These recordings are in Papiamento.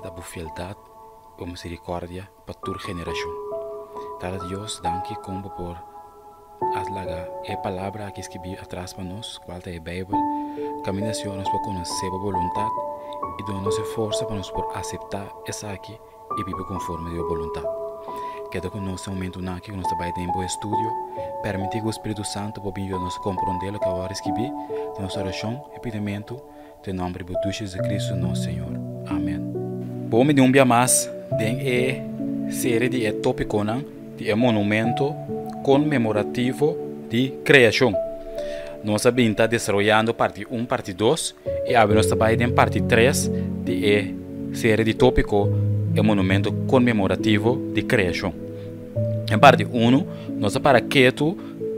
Grandi ta bo fieldat i bo miserikòrdia pa tur generashon. Tata Dios, danki kon bo por a laga e palabra aki skibí atras pa nos, kual ta e Beibel. Kaminda Señor nos por konosé bo boluntat i duna nos e forsa pa nos por aseptá esaki i biba konforme di bo boluntat. Keda ku nos e momentunan aki ku nos ta bai den bo estudio. Permití ku Spiritu Santu por bin yuda nos komprondé loke a wòrdu skibí den nos orashon i pidimentu den nòmber di bo Dushi Jesucristo nos Señor. Amen. Bon bini un bia mas den e serie di e tópikonan di e monumento konmemorativo di kreashon. Nos a bin ta desaroyando parti un, parti dos i awe nos ta bai den parti tres di e serie di tópiko e monumento konmemorativo di kreashon. Den parti unu nos a para ketu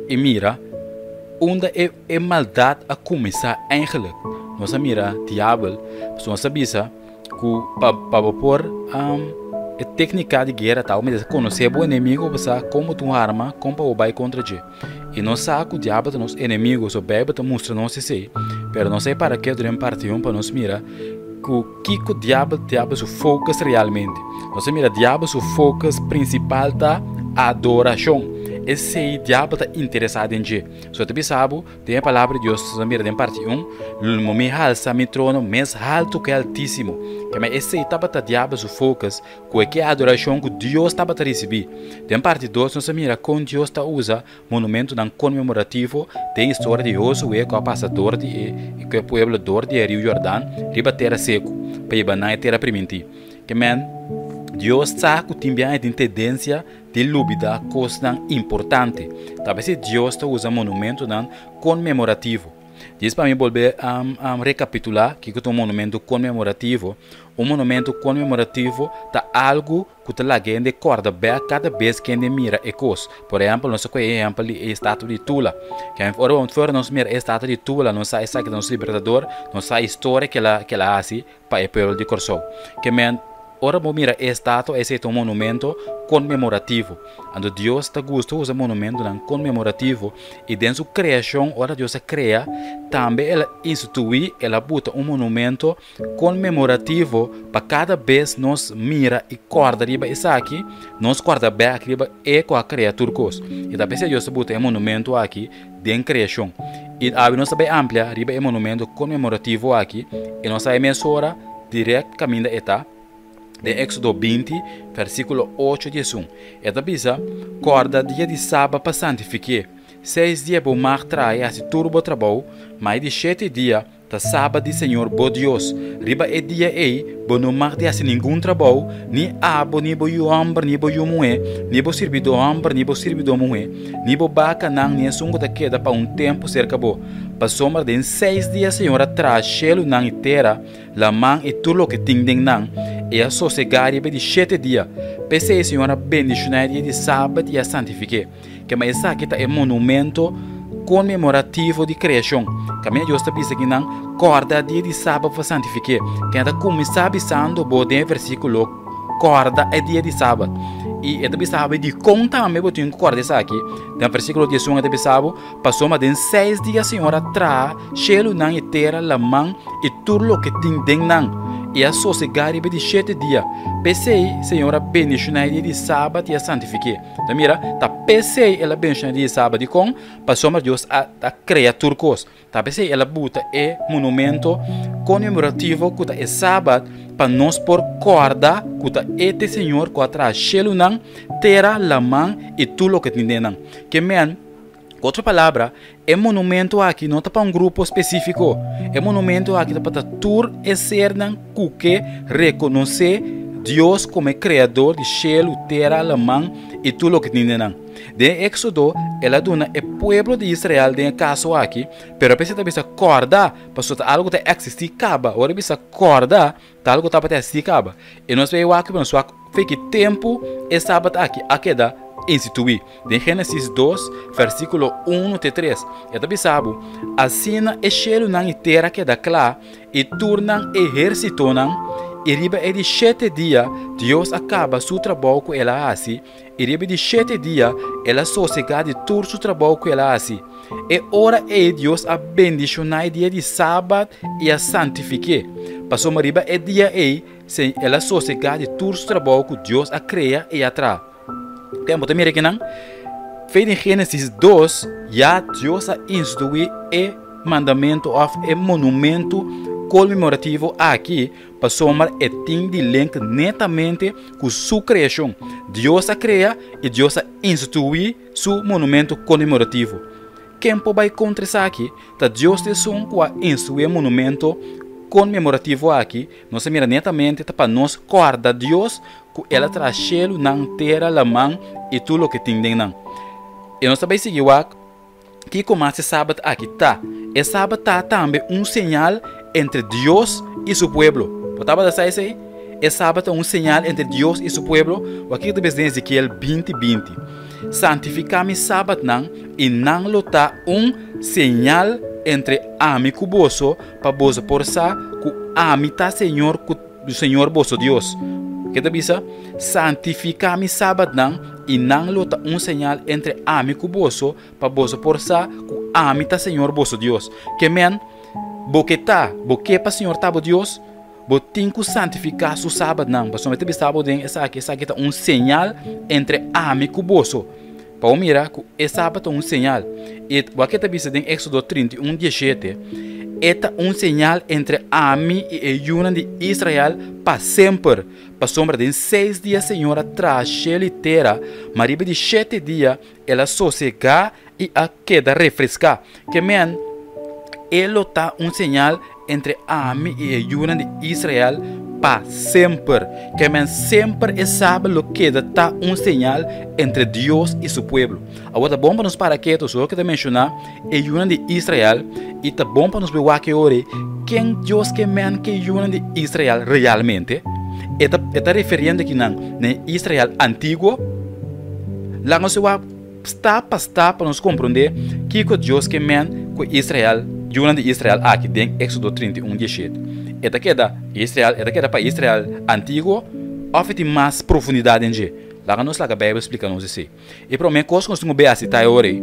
i mira unda e e maldat a kuminsá eigenlik. Nos a mira diabel, pasobra nos a bisa ku pa pa bo por e téknika di guera ta bo mester konosé bo enemigo bo sa kon bo ta un arma kon pa bo bai kontra dje. I nos sa ku diabel ta nos enemigo, so Beibel ta mustra nos esei, pero nos a e para ketu den parti un pa nos mira ku kiko diabel diabel su focus realmente. Nos a mira diabel su focus prinsipal ta adorashon. Esei diabel ta interesá den dje. So ta bisa bo, den e Palabra di Dios, nos a mira den parti un, Lo mi halsa mi trono mes haltu ku e Altísimo. Kema esei tabata diabel su focus, ku e ke adorashon ku Dios tabata risibí. Den parti dos nos a mira kon Dios ta usa monumentonan konmemorativo den historia di Josué ku a pasa dor di e ku e pueblo dor di e riu Jordan riba tera seku pa hiba nan e tera primintí. Ke men, Dios sa ku tin biaha e tin tendensia di lubidá kosnan importante. Ta p'esei Dios ta usa monumentonan konmemorativo. Djis pa mi bolbe rekapitulá kiko ta un monumento konmemorativo. Un monumento konmemorativo ta algu ku ta laga hende kòrda bèk kada bes ku hende mira e kos. Por ehèmpel, nos ta kohe e ehèmpel di e estatua di Tula. Ora ora nos mira e estatua di Tula, nos sa esaki ta nos libertador, nos sa e historia ku el a hasi pa e pueblo di Kòrsou. Ke men, ora bo mira e estatua, esei ta un monumento konmemorativo. Anto Dios ta gusta usa monumentonan konmemorativo i den su kreashon, ora Dios a krea, tambe el a instituí, el a buta un monumento konmemorativo pa kada bes nos mira i kòrda riba esaki, nos kòrda bèk riba e ku a krea tur kos. I ta p'esei Dios ta buta e monumento aki den kreashon. I awe nos ta bai amplia riba e monumento konmemorativo aki i nos ta bai mesora dirèkt kaminda e ta den Éksodo 20, versíkulo 8 diesun. E ta bisa, Kòrda dia di Sabat pa santifik'é. Seis dia bo mag traha i hasi tur bo trabou, ma e di shete dia Ta Sabat di Señor bo Dios. Riba e dia ei bo no mag di hasi ningun trabou, ni abo, ni bo yu hòmber, ni bo yu muhé, ni bo sirbidó hòmber, ni bo sirbidó muhé, ni bo bakanan, ni esun ku ta keda pa un tempu serka bo. Pasobra den seis dia Señor a traha shelunan i tera, laman i tur loke tin den nan, i a sosegá riba e di shete dia. P'esei Señor a bendishoná e dia di Sabat i a santifik'é. Kema esaki ta e monumento konmemorativo di kreashon. Kaminda Dios ta bisa kinan, Kòrda dia di sabat pa santifik'é. Ken ta kuminsá bisando bo den e versíkulo, Kòrda e dia di sabat. I e ta bisa bo dikon tambe bo tin ku kòrda esaki. Den versíkulo 11 e ta bisa bo, Pasobra den seis dia Señor a traha shelunan i tera, laman i tur loke tin den nan, i a sosegá riba e di shete dia. P'esei Señor a bendishoná e dia di sabat i a santifik'é. Ta mira, ta p'esei el a benshoná dia di sabat. Dikon? Pasobra Dios a a krea tur kos. Ta p'esei el a buta e monumento konmemorativo ku ta e sabat pa nos por kòrda ku ta e ta e Señor ku a traha shelunan, tera, laman i tur loke tin den nan. Ke men, ku otro palabra, e monumento aki no ta pa un grupo spesífiko. E monumento aki ta pa ta tur e sernan ku ke rekonosé Dios komo e Kreador di shelu, tera, laman i tur loke tin den nan. Den Éksodo, el a duna e pueblo di Israel den e kaso aki, pero p'esei ta bisa kòrda, pasobra ta algu ku ta eksistí kaba. Ora e bisa kòrda, ta algu ku tabata eksistí kaba. I nos bay wak, nos wak fe ki tempu e sabat aki a keda instituí. Den Génesis 2, versíkulo 1 te 3, e ta bisa bo, Asina e shelunan i tera keda kla, i tur nan ehérsitonan. I riba e di shete dia Dios a kaba su trabou ku el a hasi, i riba e di shete dia el a sosegá di tur su trabou ku el a hasi. E ora ei Dios a bendishoná e dia di sabat i a santifik'é, pasobra riba e dia ei el a sosegá di tur su trabou ku Dios a krea i a traha. Oke, bo ta mira kinan? Fe den Génesis 2, ya Dios a instituí e mandamentu òf e monumentu konmemorativo aki pasobra e tin di link netamente ku su kreashon. Dios a krea i Dios a instituí su monumento konmemorativo. Ken por bai kontra esaki? Ta Dios ta esun ku a instituí e monumento konmemorativo aki. Nos a mira netamente ta pa nos kòrda Dios ku el a traha shelu, nan, tera, laman i tur loke tin den nan. I nos ta bai sigui wak kiko mas e sabat aki ta. E sabat ta tambe un señal entre Dios i su pueblo. Bo tabata sa esei? E sabat ta un señal entre Dios i su pueblo. Wak kiko ta bisa den Ezekiel 20, 20, Santifiká mi sabatnan, i nan lo ta un señal entre ami ku boso, pa boso por sa ku ami ta Señor ku Señor boso Dios. Ke ta bisa? Santifiká mi sabatnan, i nan lo ta un señal entre ami ku boso, pa boso por sa ku ami ta Señor boso Dios. Ke men, bo ke ta, bo ke pa Señor ta bo Dios? Bo tin ku santifiká su sabatnan, pasobra mi ta bisa bo den esaki, esaki ta un señal entre ami ku boso. Pa bo mira ku e sabat ta un señal. I wak e ta bisa den Éksodo 31, 17, E ta un señal entre ami i e yunan di Israel pa semper, pasobra den seis dia Señor a traha shelu i tera, ma riba di shete dia el a sosegá i a keda refreská. Ke men, e lo ta un señal entre ami i e yunan di Israel pa semper. Ke men, semper e sabat lo keda ta un señal entre Dios i su pueblo. Awor ta bon pa nos para ketu, so ke ta menshoná e yunan di Israel, i ta bon pa nos bai wak e ora ei ken Dios ke men ke yunan di Israel realmente. E ta e ta referiendo akinan na e Israel antiguo. Laga nos wak Sta pa sta pa nos komprondé kiko Dios ke men ku Israel, yunan di Israel aki den Éksodo 31, 17. E ta keda Israel, e ta keda pa Israel antiguo òf e tin mas profundidat den dje? Laga nos laga Beibel splika nos esei. E promé kos ku nos tin ku bai hasi ta e ora ei,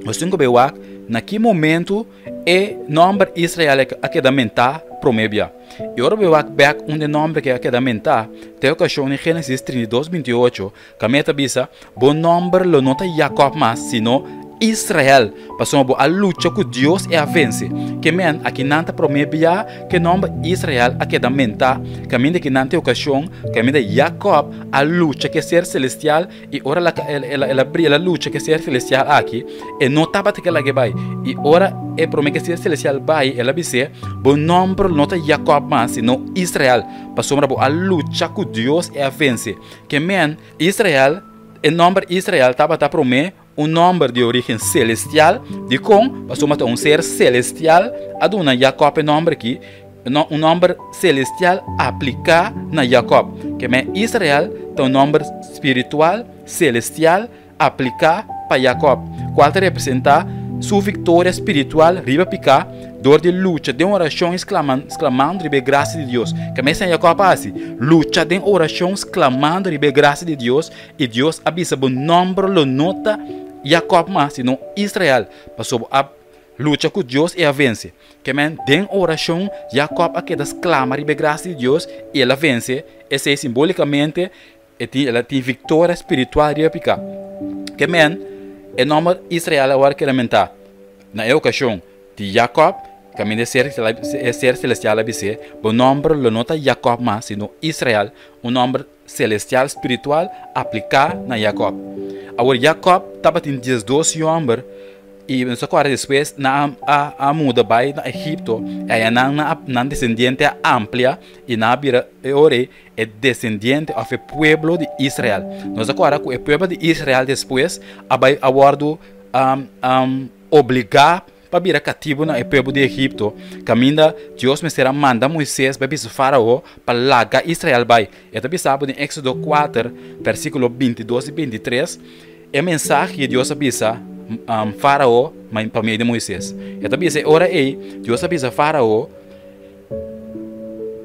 nos tin ku bai wak na ki momentu e nòmber Israel a keda mentá promé bia. I ora bo bai wak bèk unda e nòmber ke a keda mentá, ta e okashon den Génesis 32, 28, Camé ta bisa, Bo nòmber lo no ta Jakòb mas, sino Israel, pasobra bo a lucha ku Dios i a vense. Ke men, aki nan ta promé bia ku e nòmber Israel a keda mentá, kaminda ki nan tin okashon, kaminda Jakòb a lucha ku e ser selestial, i ora el a el a el a lucha ku e ser selestial aki, e no tabata ke lag'é bai. I ora e promé ku e ser selestial bai, el a bis'é, Bo nòmber lo no ta Jakòb mas, sino Israel, pasobra bo a lucha ku Dios i a vense. Ke men, Israel, e nòmber Israel tabata promé un nòmber di orígen selestial. Dikon? Pasobra ta un ser selestial a duna Jakòb e nòmber akí, un nòmber selestial apliká na Jakòb. Ke men, Israel ta un nòmber spiritual, selestial, apliká pa Jakòb, kual ta representá su viktoria spiritual riba piká dor di lucha den orashon i sklamando riba e grasia di Dios. Ke mester Jakòb a hasi? Lucha den orashon sklamando riba e grasia di Dios, i Dios a bisa, Bo nòmber lo no ta Jakòb mas, sino Israel, pasobra bo a lucha ku Dios i a vense. Ke men, den orashon Jakòb a keda sklama riba e grasia di Dios i el a vense, esei simbolikamente E tin, el a tin viktoria spiritual riba piká. Ke men, e nòmber Israel a wòrdu keramentá na e okashon di Jakòb, kaminda e ser e ser selestial a bis'é, Bo nòmber lo no ta Jakòb mas, sino Israel, un nòmber selestial spiritual apliká na Jakòb. Awor Jakòb tabatin diesdos yòmber. I nos ta kòrda despues nan a a muda bai na Egipto, i aya nan nan a nan desendiente a amplia i nan a bira e ora ei e desendiente òf e pueblo di Israel. Nos ta kòrda ku e pueblo di Israel despues a bai a wòrdu obligá pa bira katibu na e pueblo di Egipto, kaminda Dios mester a manda Moises bai bisa Farao pa laga Israel bai. E ta bisa bo den Éksodo 4, versíkulo 22 i 23. E mensahe ki Dios a bisa Fárao pa medio di Moisés. E ta bisa e ora ei, Dios a bisa Fárao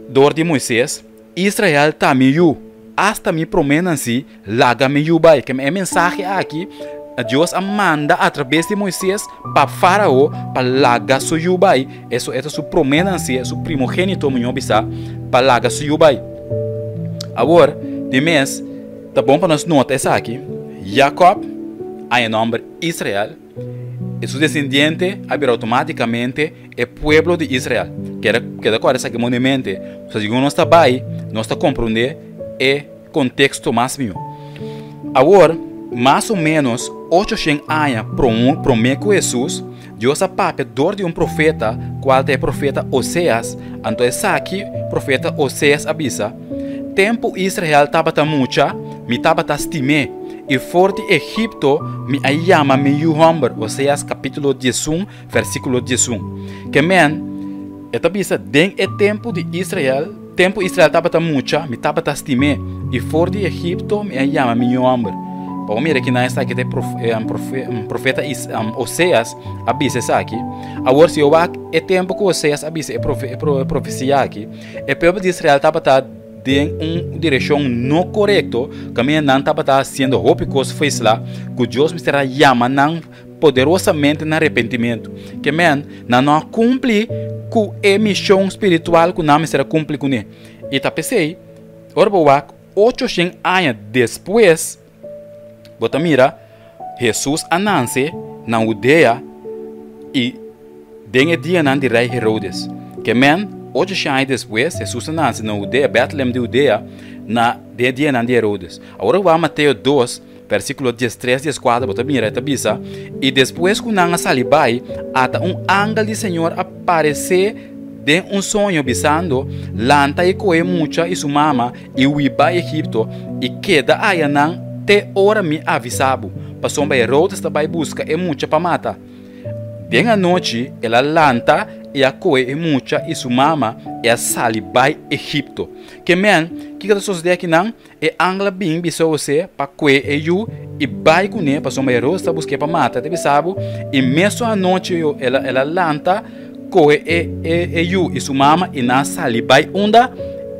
dor di Moisés, Israel ta mi yu, asta mi proménan sí, laga mi yu bai. Ke e mensahe aki Dios a manda atrabes di Moises pa Fárao pa laga su yu bai. Eso e ta su proménan sí, su primogénito, mihó bisá, pa laga su yu bai. Awor, di mes, ta bon pa nos nota esaki, Jakòb a e nòmber Israel, i su desendiente a bira outomátikamente e pueblo di Israel. Keda keda kòrda esaki bon di mente, pasobra segun nos ta bai, nos ta komprondé e konteksto mas mihó. Awor, mas o ménos ochoshen aña promé ku Hesus, Dios a papia dor di un profeta, kual ta e profeta Oseas. Anto esaki profeta Oseas a bisa, Tempu Israel tabata mucha, mi tabata stim'é, i for di Egipto mi a yama mi yu hòmber. Oseas kapítulo diesun, versíkulo diesun. Ke men, e ta bisa, Den e tempu di Israel, tempu Israel tabata mucha, mi tabata stim'é, i for di Egipto mi a yama mi yu hòmber. Pa bo mira kinan esaki ta e profeta Oseas a bisa esaki. Awor, si bo wak e tempu ku Oseas a bisa e profesia aki, e pueblo di Israel tabata den un direkshon no korekto, kaminda nan tabata hasiendo hopi kos feisla ku Dios mester a yama nan poderosamente na arepentimentu. Ke men, nan no a kumpli ku e mishon spiritual ku nan mester a kumpli kuné. I ta p'esei, ora bo wak ochoshen aña despues, bo ta mira Hesus a nanse na Hudea i den e dianan di rei Herodes. Ke men, ochoshen aña despues, Hesus a nanse na Hudea, Bètlehèm di Hudea, na den e dianan di Herodes. Awor bo wak Mateo dos, Versíkulo diestres, dieskuater, bo ta mira, e ta bisa, I despues ku nan a sali bai, ata un angel di Señor a paresé den un soño, bisando, Lanta i kohe mucha i su mama, i hui bai Egipto, i keda ayanan te ora mi avisá bo, pasobra Herodes ta bai buska e mucha pa mata. Den anochi el a lanta i a kohe e mucha i su mama, i a sali bai Egipto. Ke men, kiko ta sosodé akinan? E angel a bin bisa José pa kue e yu i bai kuné, pasobra Herodes ta busk'é pa mata. E ta bisa bo, i mesun anochi el a el a lanta, kohe e e yu i su mama i nan a sali bai unda?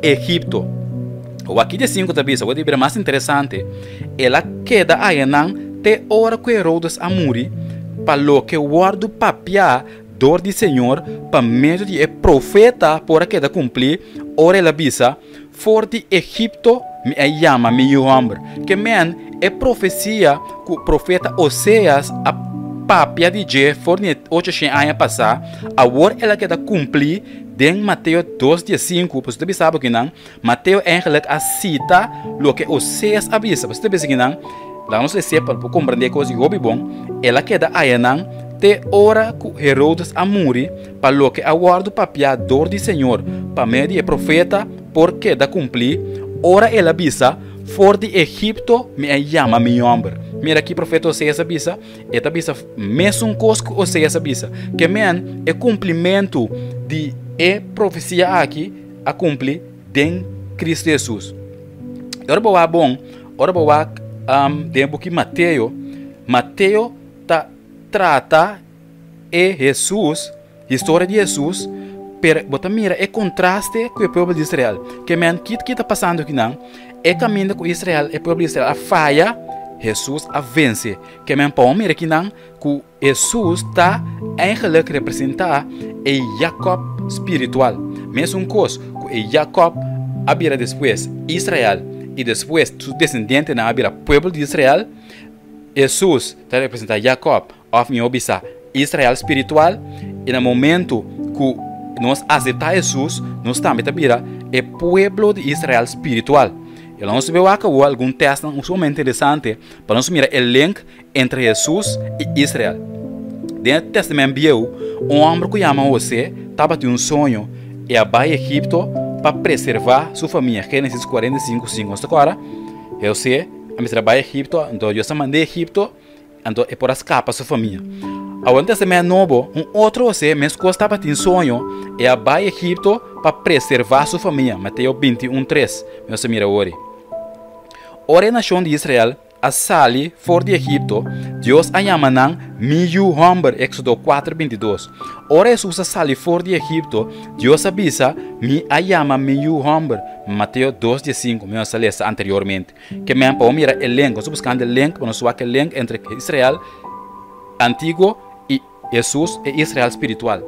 Egipto. Awor aki diesinku ta bisa, awor ta bira mas interesante, El a keda ayanan te ora ku Herodes a muri, pa loke wòrdu papiá dor di Señor pa medio di e profeta por a keda kumplí, ora el a bisa, For di Egipto mi a yama mi yu hòmber. Ke men, e profesia ku profeta Oseas a papia di dje for di ochoshen aña pasá, awor el a keda kumplí den Mateo dos diesinku. Pasobra ta bisa bo kinan, Mateo eigenlik a sita loke Oseas a bisa. Pasobra ta bisa kinan, laga nos lese pa bo komprendé e kos di hopi bon, El a keda ayanan te ora ku Herodes a muri, Pa loke a wòrdu papiá dor di Señor pa medio di e profeta por keda kumplí, ora el a bisa, For di Egipto mi a yama mi yòmber. Mira ki profeta Oseas a bisa? E ta bisa mesun kos ku Oseas a bisa. Ke men, e kumplimentu di e profesia aki a kumpli den Kristu Hesus. I ora bo wak bon, ora bo wak den e buki Mateo, Mateo ta trata e Hesus, historia di Hesus, pero bo ta mira e kontraste ku e pueblo di Israel. Ke men kit ki ta pasando akinan, e kaminda ku Israel, e pueblo di Israel a faya, Hesus a vense. Ke men pa bo mira akinan ku Hesus ta eigenlijk representa e Jakob spiritual. Mesun kos ku e Jakob a bira despues Israel i despues su desendientenan a bira pueblo di Israel, Hesus ta representa Jakob. Òf mihó bisa, Israel spiritual, i na momentu ku nos aseptá Hesus, nos tambe ta bira e pueblo di Israel spiritual. I lo nos beu wak awor algun tèstnan sumamente interesante pa nos mira e link entre Hesus i Israel. Den e Tèstamènt Bieu, un hòmber ku yama Hosé tabatin un soño i a bai Egipto pa preservá su famia, Génesis 45, 5. Nos ta kòrda? Hosé a mester a bai Egipto, anto Dios a mand'é Egipto. Anto e por a skapa su famia. Awor den Testament Nobo, un otro José meskos tabatin soño, e a bai Egipto pa preservá su famia, Mateo 21, 3. Nos ta mira awor. Ora e nashon di Israel a sali for di Egipto, Dios a yama nan mi yu hòmber, Éksodo 4, 22. Ora Hesus a sali for di Egipto, Dios a bisa, Mi a yama mi yu hòmber, Mateo 2, 15, mi nos a lesa anteriormente. Ke men pa bo mira e link, nos ta buskando e link pa nos wak e link entre Israel antiguo i Hesus e Israel spiritual.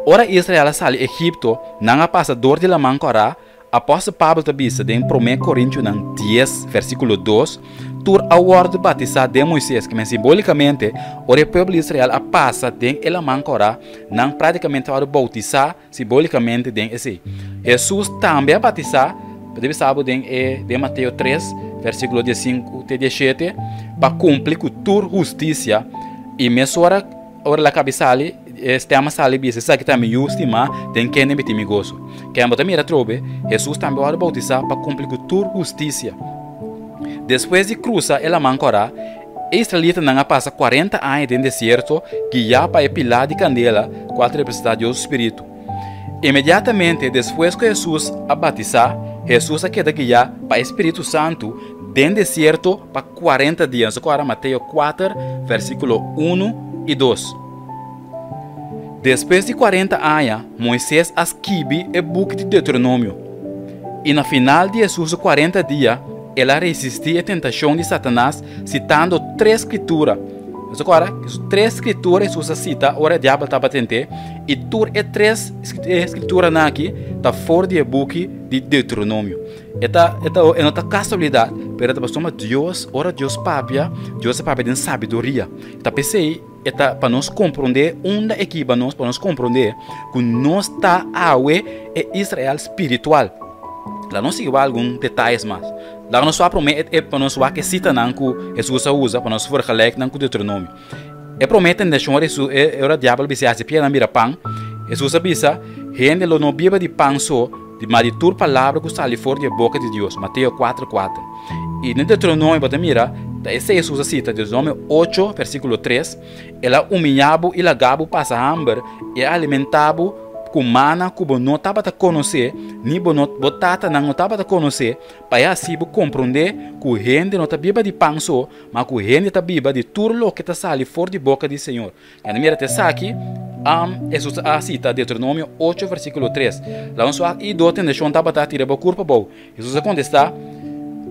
Ora Israel a sali Egipto, nan a pasa dor di Laman Kòrá. Apòstel Pablo ta bisa den Promé Korintionan 10, versíkulo 2, Tur a wòrdu batisá den Moisés, ke men simbólikamente, ora e pueblo di Israel a pasa den e Laman Kòrá, nan práktikamente a wòrdu boutisá simbólikamente den esei. Hesus tambe a batisá, bo ta bisa bo den e den Mateo 3, versíkulo 15 te 17, pa kumpli ku tur hustisia, i mesora ora el a kabi sali, E stèm a sali bisa, Esaki ta mi Yu stimá, den kende mi tin mi goso. Ken bo ta mira atrobe? Hesus tambe wòrdu boutisá pa kumpli ku tur hustisia. Despues di krusa e Laman Kòrá, e israelitanan a pasa kuarenta aña den desierto guiá pa e pilá di kandela kual ta representá Dios su spiritu. Inmediatamente despues ku Hesus a batisá, Hesus a keda guiá pa e spiritu santu den desierto pa kuarenta dia. Nos ta kòrda Mateo 4, versíkulo 1 i 2. Despues di 40 aña, Moisés a skibi e buki di Deuteronomio. I na final di Hesus su 40 dia, el a resistí e tentashon di Satanas sitando tres skritura. Nos ta kòrda? Tres skritura Hesus a sita ora e diabel tabata tent'é, i tur e tres skrituranan aki ta for di e buki di Deuteronomio. E ta, e ta, e no ta kasualidat, pero e ta pasobra Dios, ora Dios papia, Dios ta papia den sabiduria. Ta p'esei e ta pa nos komprondé unda e kiba nos, pa nos komprondé ku nos ta awe e Israel spiritual. Laga nos sigui wak algun detayes mas. Laga nos wak promé e, pa nos wak e sitanan ku Hesus a usa pa nos vergelijk nan ku Deuteronomio. E promé tentashon ora Hesus, e ora diabel a bisa hasi piedra bira pan, Hesus a bisa, Hende lo no biba di pan so, ma di tur palabra ku sali for di e boka di Dios, Mateo 4, 4. I den Deuteronomio bo ta mira, ta esei Hesus a sita, Deuteronomio 8, versíkulo 3, El a humiyá bo i laga bo pasa hamber, i a alimentá bo ku mana ku bo no tabata konosé, ni bo no, bo tatanan no tabata konosé, pa e hasi bo komprondé ku hende no ta biba di pan so, ma ku hende ta biba di tur loke ta sali for di boka di Señor. Nan a mira ta esaki, Hesus a sita Deuteronomio 8 versíkulo 3. La un suak i do tentashon tabata tira bo kurpa abou. Hesus a kontestá,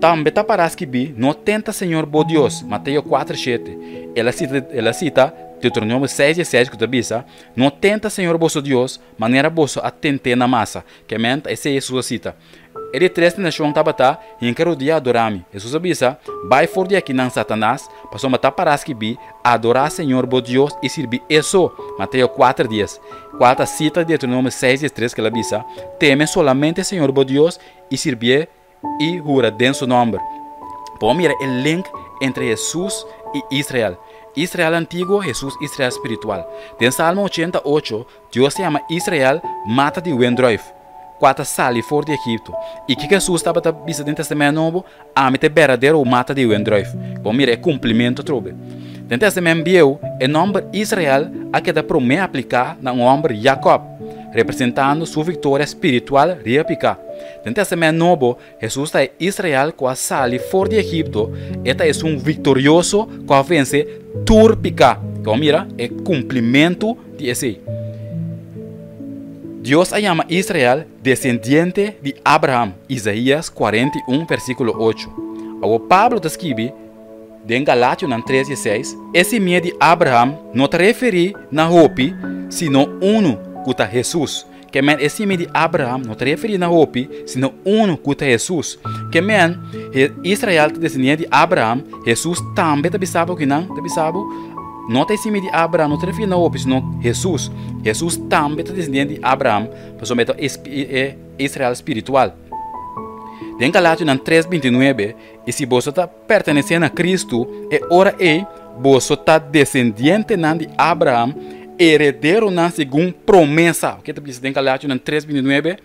Tambe ta pará skibí, No tenta Señor bo Dios. Mateo 4, 7. El a sita, el a sita Deuteronomio 6, 16 ku ta bisa, No tenta Señor boso Dios, manera boso a tent'é na Masa. Kemen ta esei Hesus a sita. E di tres tentashon tabata, Hinka rodia adorá mi. Hesus a bisa, Bai for di akinan, Satanas, pasobra ta pará skibí, Adorá Señor bo Dios i sirbi E so. Mateo 4, 10, kual ta sita di Deuteronomio 6, 13 ku el a bisa, Teme solamente Señor bo Dios i sirbié i hura den su nòmber. Por mira e link entre Hesus i Israel. Israel antiguo, Hesus Israel spiritual. Den Salmo 88, Dios ta yama Israel mata di wendruif, kua ta sali for di Egipto. I kiko Hesus tabata bisa den Testament Nobo? Ami ta e berdadero mata di wendruif. Bo mira e kumplimentu atrobe. Den Testament Bieu, e nòmber Israel a keda promé apliká na un hòmber Jakòb, representando su viktoria spiritual riba piká. Den Testament Nobo, Hesus ta e Israel ku a sali for di Egipto, e ta esun viktorioso ku a vense tur piká. Bo mira e kumplimentu di esei. Dios a yama Israel desendiente di Abraham, Isaías 41 versíkulo 8. Awor Pablo ta skibi den Galationan 3 16, E simia di Abraham no ta referí na hopi, sino unu, ku ta Hesus. Ke men e simia di Abraham no ta referí na hopi, sino unu ku ta Hesus. Ke men Israel ta desendiente di Abraham, Hesus tambe ta bisa bo kinan? Ta bisa bo, no ta e simia di Abraham no ta referí na hopi, sino Hesus. Hesus tambe ta desendiente di Abraham, pasobra e ta e Israel spiritual. Den Galationan 3, 29, I si boso ta pertenesé na Kristu, e ora ei boso ta desendientenan di Abraham, herederonan segun promesa. Oke, ta bisa den Galationan 3, 29,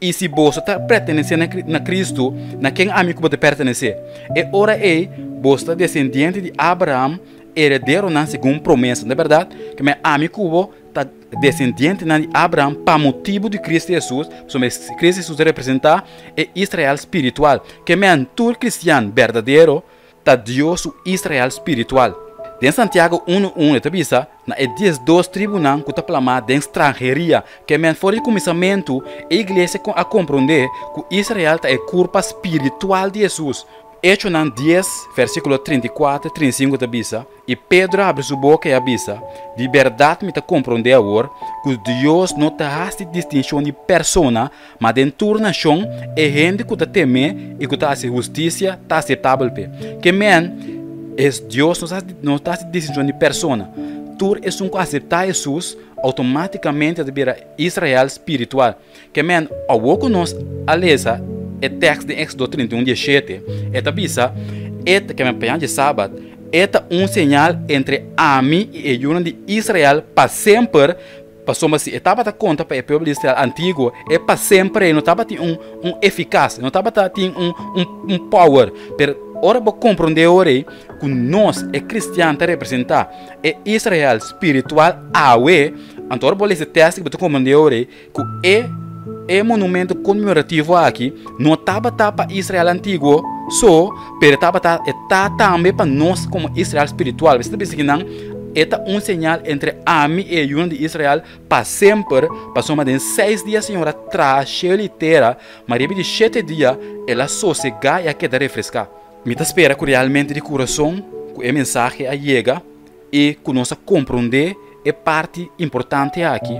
I si boso ta pertenesé na Kristu, na ken ami ku bo ta pertenesé? E ora ei boso ta desendiente di Abraham, herederonan segun promesa. No ta bèrdat? Ke men ami ku bo ta desendientenan di Abraham pa motibu di Kristu Hesus, pasobra Kristu Hesus ta representá e Israel spiritual. Ke men tur kristian berdadero. ta Dios su Israel spiritual. Den Santiago unu unu e ta bisa, Na e 12 tribunan ku ta plamá den stranheria, ke men for di kuminsamentu e iglesia a komprondé ku Israel ta e kurpa spiritual di Hesus. Echonan dies, versíkulo 34, 35 ta bisa, I Pedro a habri su boka i a bisa, Di bèrdat mi ta komprondé awor ku Dios no ta hasi distinshon di persona, ma den tur nashon e hende ku ta tem'é i ku ta hasi hustisia ta aseptabel p'e. Ke men, es Dios no ta hasi distinshon di persona. Tur esun ku aseptá Hesus outomátikamente ta bira Israel spiritual. Ke men, awor ku nos a lesa e tèkst den Éksodo 31, 17, e ta bisa, E ta, ke men paña dje Sabat, e ta un señal entre ami i e yunan di Israel pa semper, pasobra si e tabata konta pa e pueblo di Israel antiguo, e pa semper ei no tabatin un un efikas, no tabata tin un un un power. Pero ora bo komprondé ora ei ku nos, e kristian, ta representá e Israel spiritual awe, anto ora bo lesa e tèst bo ta komprondé ora ei ku e e monumento konmemorativo aki no tabata pa Israel antiguo so, pero e tabata e ta tambe pa nos komo Israel spiritual. Esei ta bisa ki nan e ta un señal entre ami i e yunan di Israel pa semper, pasobra den seis dia Señor a traha shelu i tera, ma riba di shete dia el a sosegá i a keda refreská. Mi ta spera ku realmente di kurason ku e mensahe a yega i ku nos a komprondé e parti importante aki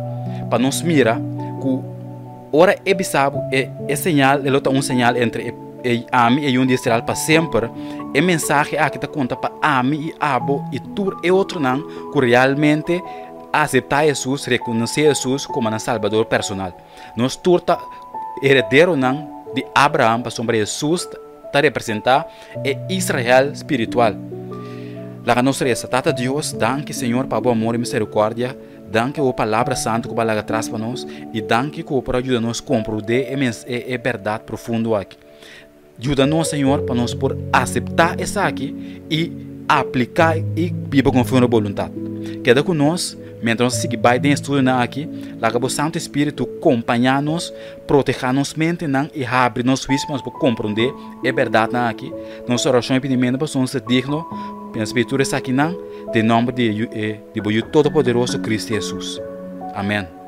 pa nos mira ku ora e bisa bo e e señal e lo ta un señal entre e e ami i e yun di Israel pa semper, e mensahe aki ta konta pa ami i abo i tur e otronan ku realmente a aseptá Hesus, rekonosé Hesus komo nan Salbador personal. Nos tur ta herederonan di Abraham pasobra Hesus ta representá e Israel spiritual. Laga nos resa, Tata Dios, danki Señor pa bo amor i misericordia, danki bo palabra santu ku bo a laga tras pa nos, i danki ku bo por a yuda nos komprondé e e e bèrdat profundo aki. Yuda nos Señor pa nos por aseptá esaki i apliká i biba konforme bo boluntat. Keda ku nos mientras nos ta sigui bai den e estudionan aki, laga bo Santu Espíritu kompañá nos Protehá nos mentenan i habri nos huisio pa nos por komprondé e bèrdatnan aki. Nos orashon i pidimentu pa nos ser digno pa nos pidi tur esakinan den nòmber di e di bo Yu Todopoderoso Kristu Hesus. Amèn.